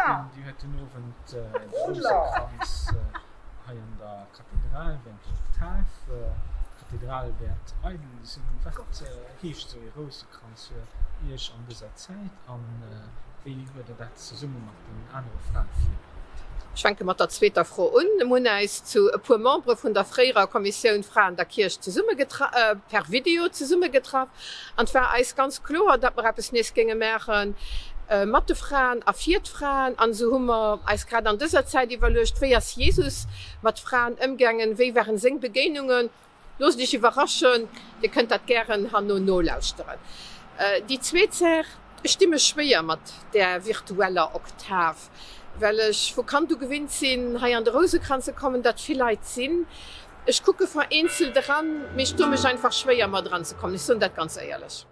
Christine, Dir huet den Owend de Rousekranz hei an der Kathedral während der Oktav. D'Kathedral wäert eidel sinn. Wat heescht esou ee Rousekranz fir Iech an dëser Zäit a wéi huet Der dat zesumme mat den anere Frae virbereet? Ech fänke mat der zweeter Fro un. Mir hunn äis zu e puer Membere vun der fréierer Kommissioun Fraen der Kierch zesummegetra per Video zesummegetraff an et war eis ganz kloer, datt mer eppes nees géinge maache mat de Fraen a fir d'Fraen. An esou hu mer eis grad an dëser Zäit iwwerluecht, Wéi ass Jesus mat Fraen ëmgaangen? Wéi waren seng Begéinungen? Loosst Iech iwwerraschen, Dir kënnt dat gären herno nolauschteren. Déi zweet Saach, Ech di mech schwéier mat där virtueller Oktav, well ech vu Kand u gewinnt sinn, hei an de Rousekranz ze kommen, datt vill Leit sinn. Ech kucke vereenzelt eran, mee ech doe mech einfach schwéier, mat eranzekommen. Ech soen dat ganz éierlech.